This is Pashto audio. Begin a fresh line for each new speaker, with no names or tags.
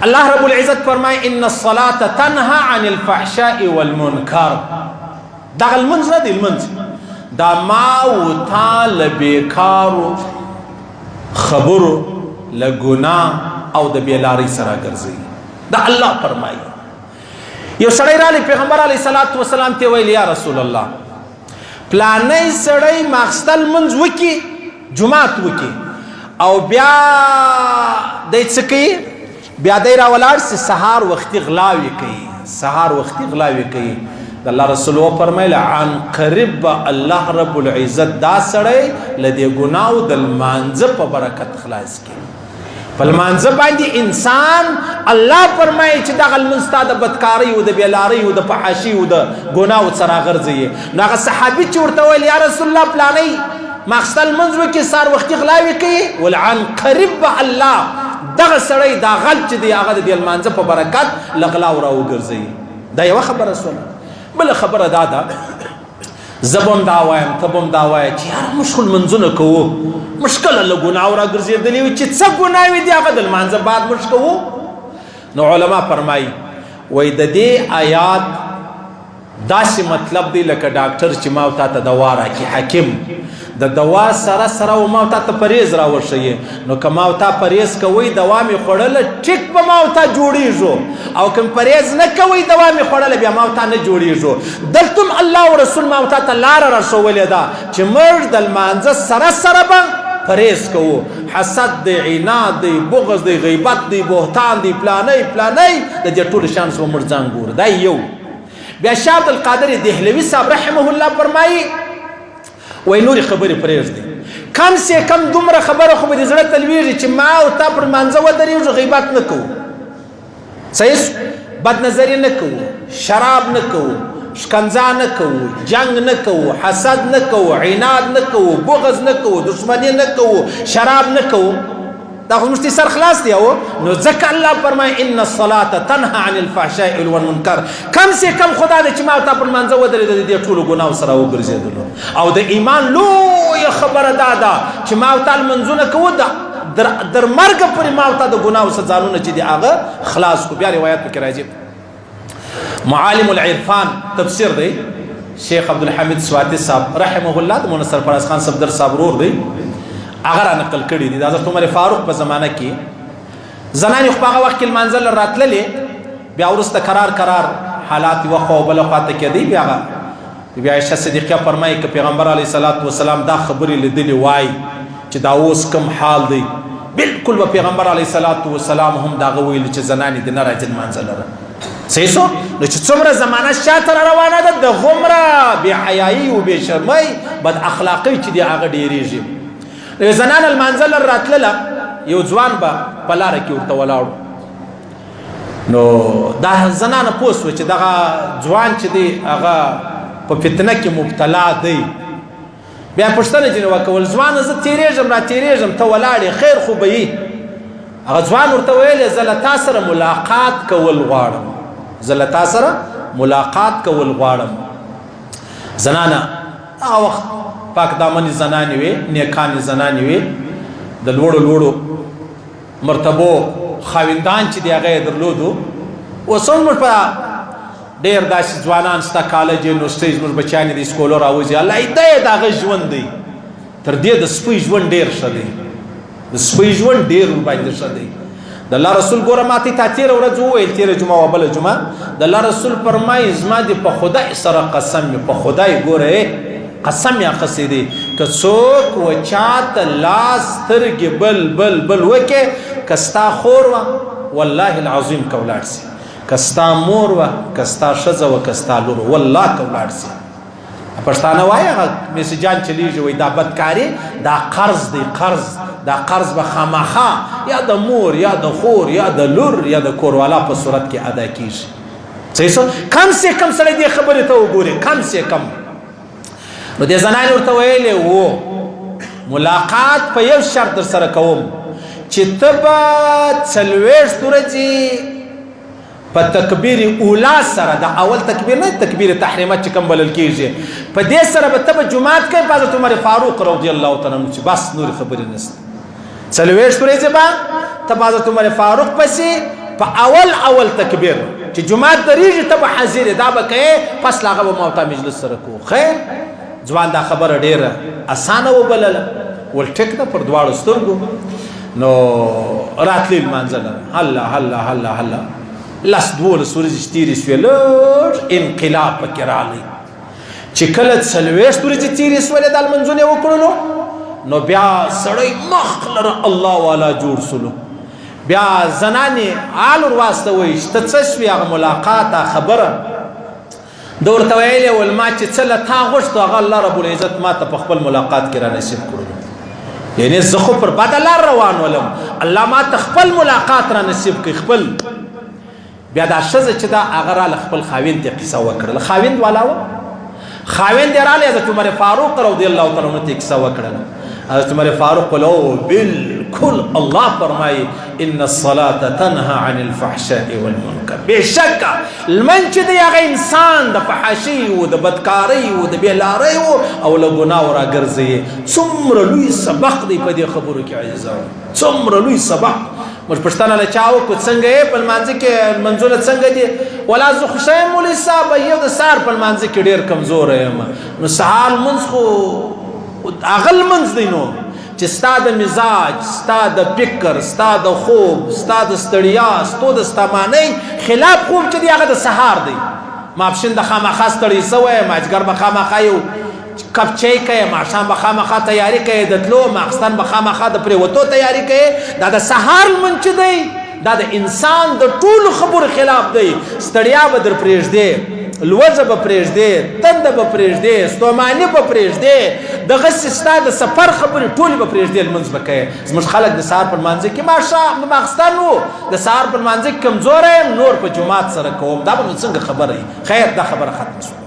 الله رب العزت فرمای ان الصلاه تنها عن الفحشاء والمنکر. دغه لمونځ نه دی، لمونځ دا ما او تا له بېکارو خبرو، له ګناه او د بېلارۍ سره ګرځي. دا الله فرمایي. یو سړی رالی پیغمبر علیه الصلاة والسلام ته ویل، یا رسول الله، پلانی سړی ماخستل منځ وکي، جماعت وکي، او بیا دی څه کوي؟ بیا دی راولاړ سي سهار وختي غلاوې کوي، سهار وختي غلاوې کوي. د الله رسول وفرمایل، عن قریب به الله رب العزت دا سړی له دې ګناو د لمانځه په برکت خلاص کړي. په لمانځه باندې انسان، الله فرمایي چې دغه لمونځ ستا د بدکارۍ او د بېلارۍ او د فحاشۍ او د ګناو څخه راغورځوي. نو هغه صحابي چې ورته ویل، یا رسول الله، پلانی ماخستن لمونځ وکړي، سهار وختي غلاوې کوي، ول عن قریب به الله دغه سړی، دا غل چې دی، هغه د دې لمانځه په برکت له غلاو راوګرځوي. دا یوه خبره سوله. بله خبره دا ده، زه به هم دا وایم، ته به هم دا وایې چې یاره موږ خو لمونځونه کوو، موږ کله له ګناو راګرځېدلي یو؟ چې څه ګناوې دي هغه د لمانځه بعد موږ کوو. نو علما فرمایي، وایي د دې آیات داسې مطلب دی لکه ډاکټر چې ما او تا ته دوا راکړي، حکیم د دوا سره سره و ما او تا ته پرهېز راوښیي. نو که ما او تا پرهېز کوئ، دوا مې خوړله، ټیک به ما او تا جوړېږو، او که پرهېز نه کوئ، دوا مې خوړله، بیا ما او تا نه جوړېږو. دلته هم الله او رسول ما او تا ته لاره راښوولې ده چې موږ د لمانځه سره سره به پرهېز کوو. حسد دی، عناد دی، بغض دی، غیبت دی، بهتان دی، پلانی پلانی، د دې ټولو شیانو څخه موږ ځان ګورو. دا یو. بیا شاه عبدالقادر دهلوي صاحب رحمه الله فرمایي، وای نورې خبرې پرېږدئ، کم سه کم دومره خبره خو به دې زړه ته لوېږي چې ما او تا پر لمانځه ودرېږو، غیبت نه کوو، صحیح بد نظري نه کوو، شراب نه کوو، ښکنځا نه کوو، جنگ نه کوو، حسد نه کوو، عناد نه کوو، بغض نه کوو، دښمني نه کوو، شراب نه کوو. دا خو زموږ سر خلاص دی. او نو ځکه الله فرمایي ان الصلاه تنها عن الفحشاء والمنکر. کم سه کم خدا دې چې ما تا پر منځه ودرېد، دې ټولو ګناو سره وګرځېدلو. او د ایمان لوی خبره دا ده چې ما او تا لمونځونه کوو، در در مرګ پورې ما او تا د ګناو څخه ځانونه چې دی هغه خلاص کو. بیا روایت پکې راځي، معالم العرفان تفسیر دی، شیخ عبدالحمید سواتی صاحب رحمه الله، د مولانا سرفراز خان صفدر صاحب ورور دی، هغه را نقل کړی دی. د حضرت عمر فاروق په زمانه کې زنانې خو په هغه وخت کې لمانځه له راتللې، بیا وروسته کرار کرار حالات یوه خوا او بله خوا ته کېدی. بیا هغه بیا عایشه صدیقه فرمایي، که پیغمبر علیه الصلاة والسلام دا خبرې لیدلې وای چې دا اوس کوم حال دی، بالکل به پیغمبر علیه الصلاة والسلام هم داغه ویل چې زنانې دې نه راځي لمانځه لره. صحیح سو؟ نو چې څومره زمانه شاته را روانه ده، د غومره بې حیایي او بې شرمۍ بد اخلاقۍ چې دی هغه ډېرېږي. نو زنانه لمانځه لره راتلله، یو ځوان به په لاره کې ورته ولاړو. نو دا زنانه پوه سوه چې دغه ځوان چې دی هغه په فتنه کې مبتلا دی. بیا پوښتنه ځینې وکول، ځوانه زه تېرېږم را تېرېږم، ته ولاړ یې، خیر خو به یي؟ هغه ځوان ورته ویل، زه له تا سره ملاقات کول غواړم، زه له تا سره ملاقات کول غواړم. زنانه هغه وخت پاک دامنې زنانې وې، نیکانې زنانې وې، د لوړو لوړو مرتبو خاوندان چې دی هغه یې درلودو. اوس هم موږ په ډېر داسې ځوانان سته، کالج، یونیورسټۍ، زموږ بچیان یې د سکولو راوځي، الله یې دی د هغه ژوند دی، تر دې د سپۍ ژوند ډېر ښه دی، د سپۍ ژوند ډېر ورباندې ښه دی. د الله رسول ګوره ماته تا تېره ورځ وویل، تېره جمعه وه بله جمعه، د الله رسول فرمایي، زما دې په خدای سره قسم وي، په خدای ګوره قسم یې اخیستی دی، که څوک و چاته لاس سترګې بل بل بل وکې، که ستا خور وه، والله العظیم که ولاړ سي، که ستا مور وه، که ستا ښځه وه، که ستا لور وه، والله که ولاړ سي. پښتانه وایي هغه میسجان چلیږي، وایي دا بدکاري دا قرض دی، قرض، دا قرض به خامخا یا د مور یا د خور یا د لور یا د کوروالا په صورت کې ادا کیږي. صحیح سو؟ کم سه کم سړی دې خبرې ته وګوري، کم سه کم. نو دې زنانې ورته ویلې وو، ملاقات په یو شرط در سره کوم چې ته به 40 ورځې په تکبیر اولا سره، د اول تکبیر نه، تکبیر تحریمه چې کوم بلل کیږي، په دې سره به ته به جماعت کوې په حضرت عمر فاروق رضی الله تعالی عنہ، چې بس نور خبرې نشته. 40 ورځې به ته په حضرت عمر فاروق پسې په اول اول تکبیر چې جماعت درېږي ته به حاضر یې، دا به کوې، پس له هغه به ما او تا مجلس سره کوو. خیر، ځوان دا خبره ډېره اسانه وبلله، ول ټیک ده پر دواړو سترګو. نو راتلې لمانځه لره، هله هله هله هله، لس 12 ورځې چې تېرې سوې، لږ انقلاب پکې راغی. چې کله 40 ورځې تېرې سولې، دا لمونځونه یې وکړلو، نو بیا سړی مخ لره الله والا جوړ سولو. بیا زنانې حال ور واستوئ چې ته څه سوې، هغه ملاقات هغه خبره ده ورته ویلې ول، ما چې څه له تا غوښتو هغه الله رب العزت ما ته په خپل ملاقات کې را نصیب کړو. یعنې زه خو پر بده لار روان ولم، الله ما ته خپل ملاقات را نصیب کړي خپل. بیا دا ښځه چې ده هغه راله خپل خاوند ته قصه وکړله، خاوند والا وه، خاوند یې رالی حضرت عمر فاروق رضی الله تعالی عنه ته قصه وکړله. حضرت عمر فاروق له بالکل الله فرمایي ان الصلاة تنهى عن الفحشاء والمنکر. بېشکه لمونځ چې دی هغه انسان د فحاشۍ و د بدکارۍ و د بېلارۍ و او له ګناو راګرځوي. څومره لوی سبق دی په دې خبرو کې عزیزانو، څومره لوی سبق. موږ پوښتنه له چا وکړو څنګه یې په لمانځه کې لمونځونه څنګه دي؟ ولا زه خو ښه یم مولوي صاحب، یو د سهار په لمانځه کې ډېر کمزوری یم. نو سهار لمونځ خو هغه لمونځ دی نو چې ستا د مزاج، ستا د فکر، ستا د خوب، ستا د ستړیا، ستا د ستمانۍ خلاف خوب چې دی هغه د سهار دی. ماپښین د خامخا ستړی سوی، مازدیګر به خامخا یو کپ چای کوي، ماښام به خامخا تیاری کوي د تلو، ماخستن به خامخا د پرېوتو تیاری کوي. دا د سهار لمونځ چې دی دا د انسان د ټولو خبرو خلاف دی. ستړیا به در پرېږدې، لوږه به پرېږدې، تنده به پرېږدې، ستوماني به پرېږدې، دغسې ستا د سفر خبرې ټولې به پرېږدې، لمونځ به کوې. زموږ خلک د سهار په لمانځه کې ماښام ماخستن وو، د سهار په لمانځه کې کمزوری یم، نور په جومات سره کوم، دا به نو څنګه خبره وي؟ خیر، دا خبره ختمه شوه.